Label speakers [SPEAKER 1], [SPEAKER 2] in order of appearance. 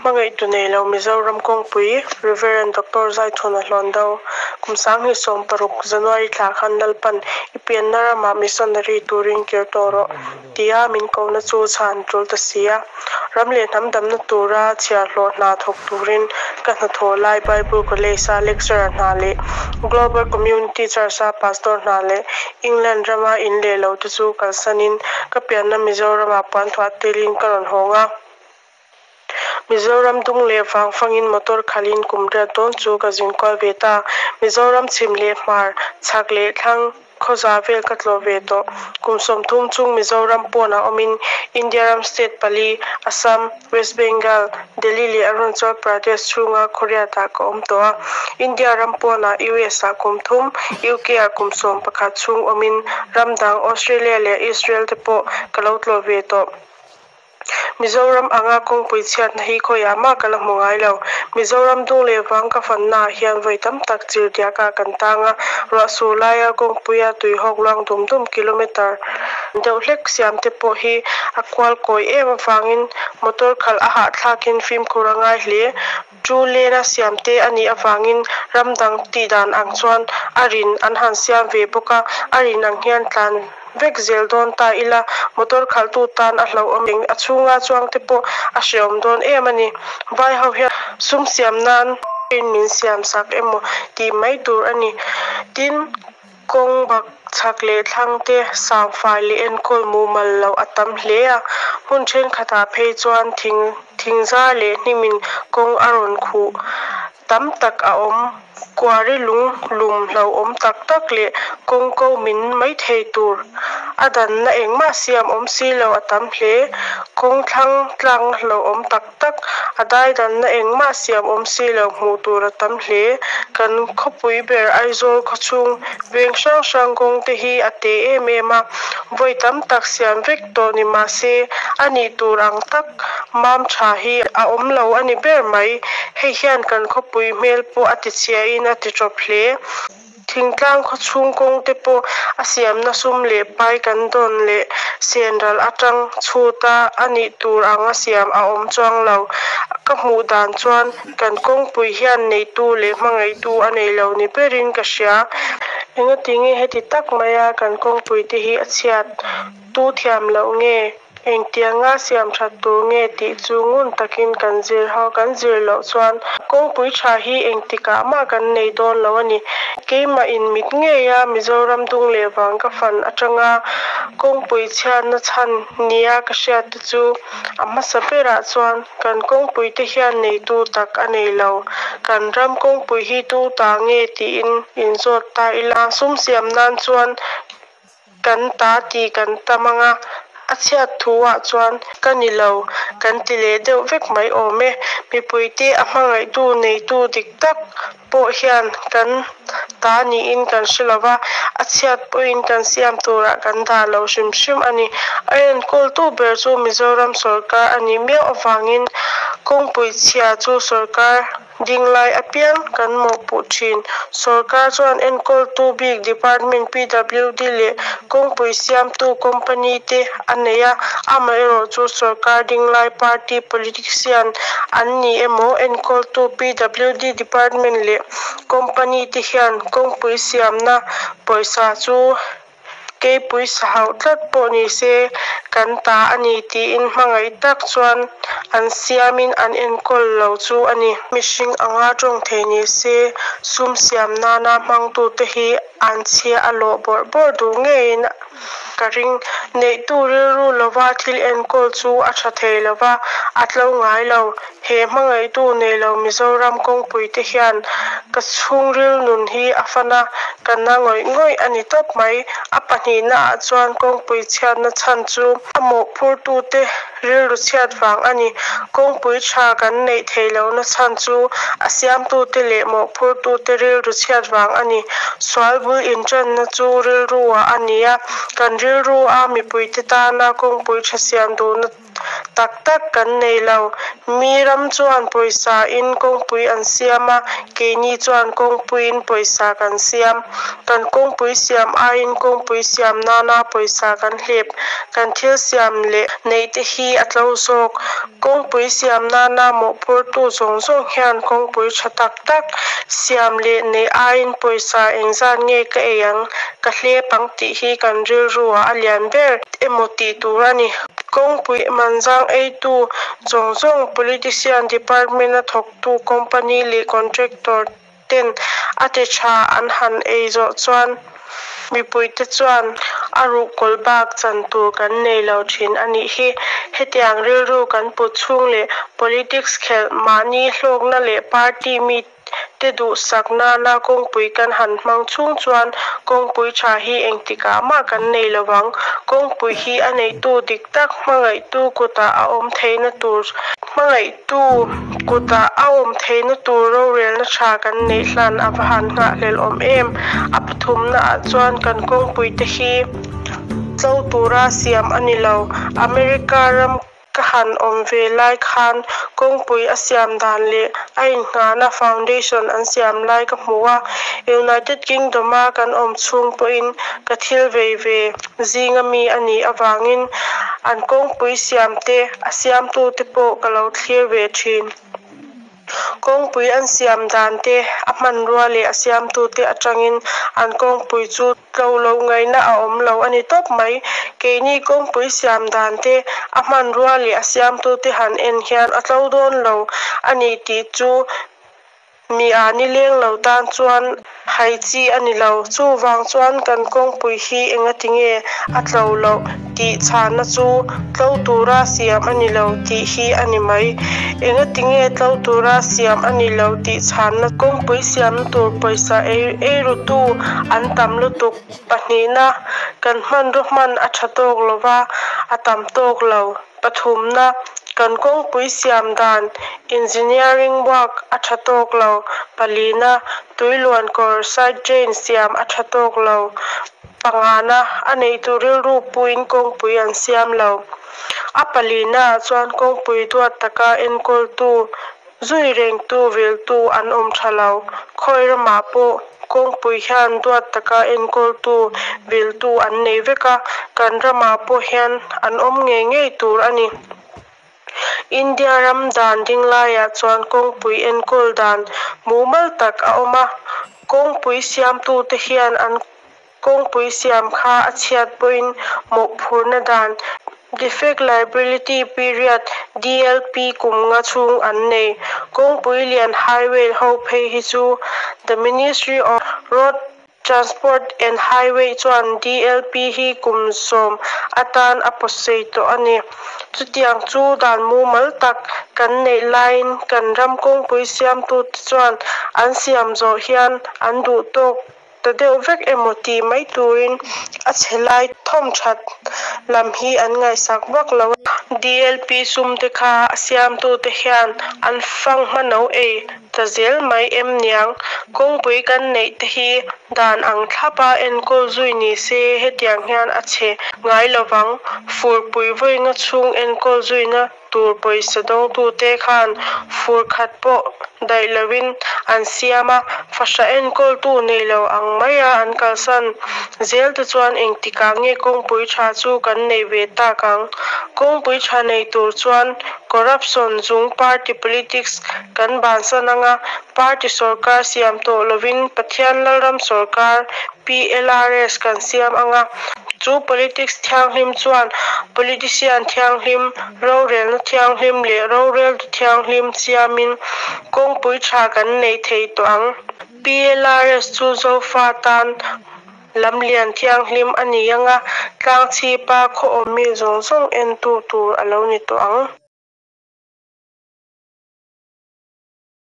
[SPEAKER 1] Hmangaihtu nei lo Mizoram kawngpui Rev. Doctor Zaithuna Hlawndo, kum 2016 January thla khan Lalpan i pianna ramah missionary turin kir tawh rawh tia min kohna chu chhan tul ta si a. Ram leh hnam damna tura chhiarhlawh hna thawk turin ka hnathawh lai Bible College-a lecturer hna leh Global Community Church-a pastor hna leh England rama in leh lo te chu kalsanin ka pianna Mizoramah puanthuah telin ka rawn hawng a. Mizoram dung leh vang fangin motor khalhin kum riat dawn chu ka zin kual ve ta. Mizoram chhim leh hmar, chhak leh thlang khawza vel ka tlawh ve tawh. Kum 30 chung Mizoram pawnah awmin India ram state pali, Assam, West Bengal, Delhi leh Arunachal Pradesh chhunga khaw riatah ka awm tawh a. India ram pawnah US-ah kum thum, UK-ah kum 11 chhung awmin ram dang Australia leh Israel te pawh ka lo tlawh ve tawh. Mizoram anga kawngpui chhiatna hi khawiah mah ka la hmu ngai lo. Mizoram dung leh vang ka fannaah hian vawi tam tak chirhdiakah kan tang a, ruah sur laia kawngpuia tuihawk luang dum dum kilometre deuh hlek siam te pawh hi a kual kawi em avangin motor khalh a hahthlakin fimkhur a ngai hle. Two lane-a siam te a nih avangin ram dang tih dan ang chuan a rin an han siam ve bawk a, a rin ang hian tlan vek zel dawn ta ila motor khalhtu tan a hlauhawm eng a chhunga chuang te pawh a hrehawm dawn em a ni. Vai ho hian sum siam nan min siam sak emaw tih mai tur a ni. Tin, Kawng bak chhak leh thlang te sangfai leh enkawl mumal loh a tam hle a, hmun thenkhatah phei chuan thing thingzar leh hnimin kawng a rawn khuh tam tak a awm. Kuari lung lum hlauhawm tak tak leh kawng ko min mai thei tur a danna engmah siam awm si lo a tam hle. Kawng thlang tlang hlauhawm tak tak a daidanna engmah siam awm si lo hmuh tur a tam hle. Kan khawpui ber Aizawl khawchhung veng hrang hrang kawng te hi a te em em a, vawi tam tak siam vek tawh ni mah se a nih tur ang tak mam tha hi a awm lo a ni ber mai. Hei hian kan khawpui hmel pawh a tichhiain a titawp hle. Thingtlang khawchhung kawng te pawh a siamna sum leh pai kan dawn leh senral atang chhuta a nih tur anga siam a awm chuang lo. Ka hmuh dan chuan kan kawngpui hian neitu leh hmangaihtu a nei lo ni berin ka hria. Engatinge heti tak maia kan kawngpui te hi a chhiat tu thiam loh nge? Engtianga siam that tur nge tih chu ngun takin kan zir ho, kan zir loh chuan kawngpui tha hi engtikah mah kan nei dawn lo a ni. Keimah in mit ngeia Mizoram dung leh vang ka fan atanga kawngpui chhiatna chhan nia ka hriat te chu a hmasa berah chuan kan kawngpui te hian neitu tak a nei lo. Kan ram kawngpui hi tu ta nge tiin inzawt ta ila sum siam nan chuan Kan ta tih kan tam ang a, a chhiat thu ah chuan ka ni lo kan ti leh deuh vek mai awm e. Mipuite a hmangaihtu neitu dik tak pawh hian kan ta niin kan hre lo va, a chhiat pawhin kan siam turah kan dah lo hrim hrim a ni. A enkawltu ber chu Mizoram sawrkar a nih miau avangin kawngpui chhia chu sawrkar Dinglai apiang kan mawhpuh thin. Sorkar chuan enkawltu bik department PWD leh kawngpui siamtu company te a nei a, amaherawhchu sorkar dinglai party politician an ni emaw enkawltu PWD department leh company te hian kawngpui siamna pawisa chu Keipui sa hauh tlat pawh ni se kan ta a ni tiin hmangaih tak chuan an siamin an enkawl lo chu a ni. Mihring anga tawng thei ni se sum siam nana hmangtute hi an chhia a lawh bawrh bawrh duh ngeiin ka ring. Neihtu rilru lova thil enkawl chu a tha thei lova, a tlo ngai lo. He hmangaihtu nei lo Mizoram kawngpui te hian ka chhungril nun hi a fan a, ka na ngawih ngawih a ni tawp mai. A pahnihna ah chuan kawngpui chhiatna chhan chu a mawhphurtute rilru chhiat vang a ni. Kawngpui tha kan neih theih lohna chhan chu a siamtute leh mawhphurtute rilru chhiat vang a ni. Sual bul inṭanna chu rilru ah a ni a, kan rilru a mipuite tana kawngpui tha siam duhna. tak tak kan nei lo. Mi ram chuan pawisa in kawngpui an siam a, keini chuan kawngpuiin pawisa kan siam. Kan kawngpui siam aiin kawngpui siam nana pawisa kan hlep. Kan thil siam leh neih te hi a tlo zawk. Kawngpui siam nana mawhphurtu zawng zawng hian kawngpui tha tak tak siam leh neih aiin pawisa engzat nge ka ei ang, ka hlep ang tih hi kan rilruah a lian ber emaw tih tur a ni. Kawngpui manzang eitu zawng zawng, politician, department-a thawktu, company leh contractor ten a ti tha an han ei zawh chuan mipuite chuan a ruhkawl bak chan tur kan nei lo thin a nih hi. Hetiang rilru kan put chhung leh politics khelh mahni hlawkna leh party mi te duhsak nana kawngpui kan han hmang chhung chuan kawngpui tha hi engtikah mah kan nei lo vang. Kawngpui hi a neitu dik tak hmangaihtu kutah a awm theihna tur hmangaihtu kutah a awm theihna tur rorelna tha kan neih hlan a va han nghahhlelh awm em. A pathumna ah chuan kan kawngpui te hi tlo tura siam a ni lo. America ram Ka han awm ve lai khan kawngpui a siam dan leh a innghahna foundation an siam lai ka hmu a, United Kingdom-a kan awm chhung pawhin ka thil vei ve zinga mi a nih avangin an kawngpui siam te, a siamtute pawh ka lo thlir ve thin. Kawngpui an siam dan te, a hmanrua leh a siamtute atangin an kawngpui chu tlo lo ngaihna a awm lo a ni tawp mai. Keini kawngpui siam dan te, a hmanrua leh a siamtute han en hian a tlo dawn lo a ni tih chu mi a nileng lo tan chuan hai chi a ni lo. Chuvang chuan kan kawngpui hi engatinge a tlo loh tih chhana chu tlo tura siam a ni lo tih hi a ni mai. Engatinge tlo tura siam a ni lo tih chhana kawngpui siamna tur pawisa ei eirutu an tam lutuk pahnihna kan hmanraw hman a tha tawk lova a tam tawk lo. Pathumna, kan kawngpui siam dan, engineering work, a tha tawk lo. Palina, tui luan kawr, side drain, siam a tha tawk lo. Pangana, a neitu rilru puiin kawngpui an siam lo. A palina ah chuan kawngpui duat taka enkawltu Zui rengtu viltu an awm tha lo. Khawi ramah pawh kawngpui hian duat taka enkawltu viltu an nei vek a, kan ramah pawh hian an awm ngei ngei tur a ni. India ram dan ding laiah chuan kawngpui enkawl dan mumal tak a awm a, kawngpui siamtute hian an Kawngpui siam kha a chhiat pawhin mawhphurhna dan, Defect Liability Period, DLP, kum nga chhung an nei. Kawngpui lian highway ho phei hi chu The Ministry of Road Transport and Highway chuan DLP hi kum sawm atan a pawtsei tawh a ni. Chutiang chu dan mumal tak kan neih laiin kan ram kawngpui siamtute chuan an siam zawh hian an duh tawk Ta deuh vek emaw tih mai turin a chhe lai thawm that lam hi an ngaihsak vak lo a. DLP sum te kha a siamtute hian an fang hmano ei ta zel mai em niang. Kawngpui kan neih te hi dan ang thlapa enkawl zui ni se hetiang hian a chhe ngai lovang. Furpui vawiinga chhung enkawl zuina Tur pawisa dawngtute khan fur khat pawh daih loin an siam a, fahrah enkawltu nei lo ang maia an kalsan zel te chuan engtikah nge kawngpui tha chu kan neih ve tak ang? Kawngpui tha nei tur chuan corruption zung party politics kan bansan anga party sorkar siam tawh lovin Pathian Lalram sorkar PLRS kan siam anga chu politics thianghlim chuan politician thianghlim, rorelna thianghlim leh roreltu thianghlim siamin kawngpui tha kan nei thei tawh ang. PLRS chu Zofa tan lamlian thianghlim a ni anga, tlangchhipa khaw awmmi zawng zawng entu tur a lo ni tawh ang.